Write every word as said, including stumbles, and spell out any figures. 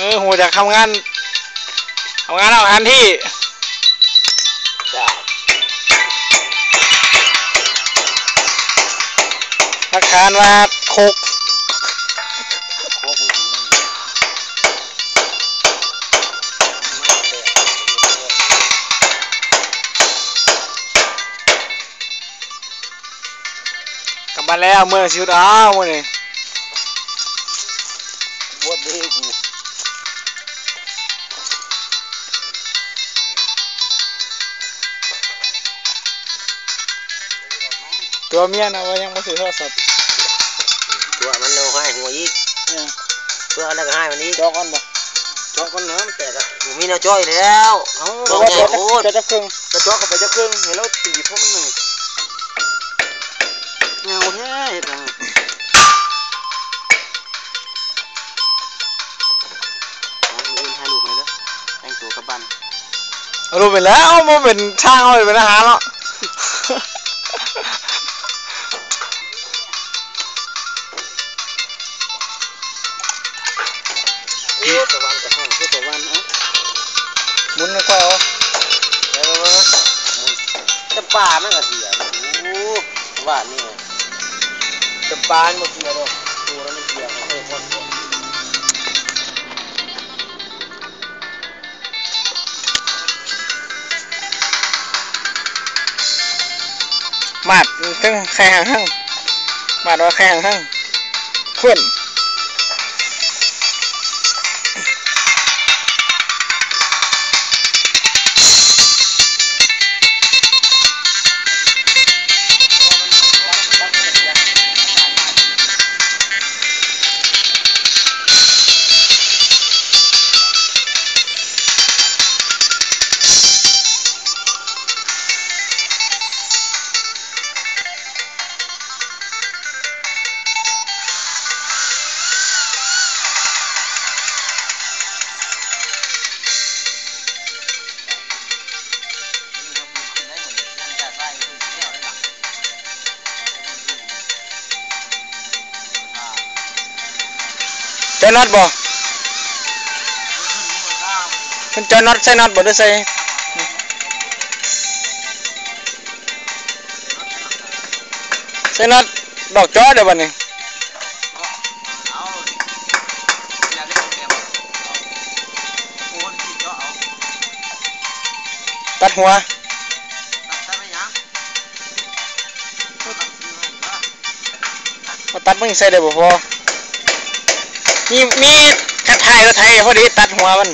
เออ ฮู้จักทำงาน ทำงานนอกสถานที่ หลักฐานว่าโคก กลับบ้านแล้ว เมือสิหยุดเอามื้อนี้ บวชเลยกู ตัวเมียนะว่ายังบ่ซื้อโทรศัพท์ ตัวมันเอาให้หัวอีก เออ ตัวแล้วก็ให้มันอีก เจาะก่อนบ่ เจาะก่อนนะ มันแตกอะ บ่มีแนวเจาะอีกแล้ว เอ้า เจาะ เจาะ เจาะจักเครื่อง จะเจาะเข้าไปจักเครื่อง ให้เราตีพร้อมหนึ่ง เงาแท้เฮ็ดหยัง เอามื้ออื่นถ่ายรูปให้เด้อ แต่งตัวกลับบ้าน เอารูปไปแล้ว บ่เป็นช่าง เอาไปเป็นอาหารเนาะ โอ้ ตะวันกระห้อง คือตะวัน เอ้า หมุนให้ค่อยเอา เออ หมุน แต่ปลามันก็เสีย โอ้ ว่านี่ แต่ปลามันบ่เสียดอก ตัวมันเสีย เออ พอด มาด เทิงไข่หางเทิง มาดว่าไข่หางเทิง พ่น เจาะน็อตบ่ มันเจาะน็อต ใส่น็อตบ่ หรือใส่ ใส่น็อตดอกเจาะเด้อบัดนี้ ตัดหัว มาตัดมึงใส่ได้บ่พอ มี มีคันไถรถไถพอดีตัดหัวมัน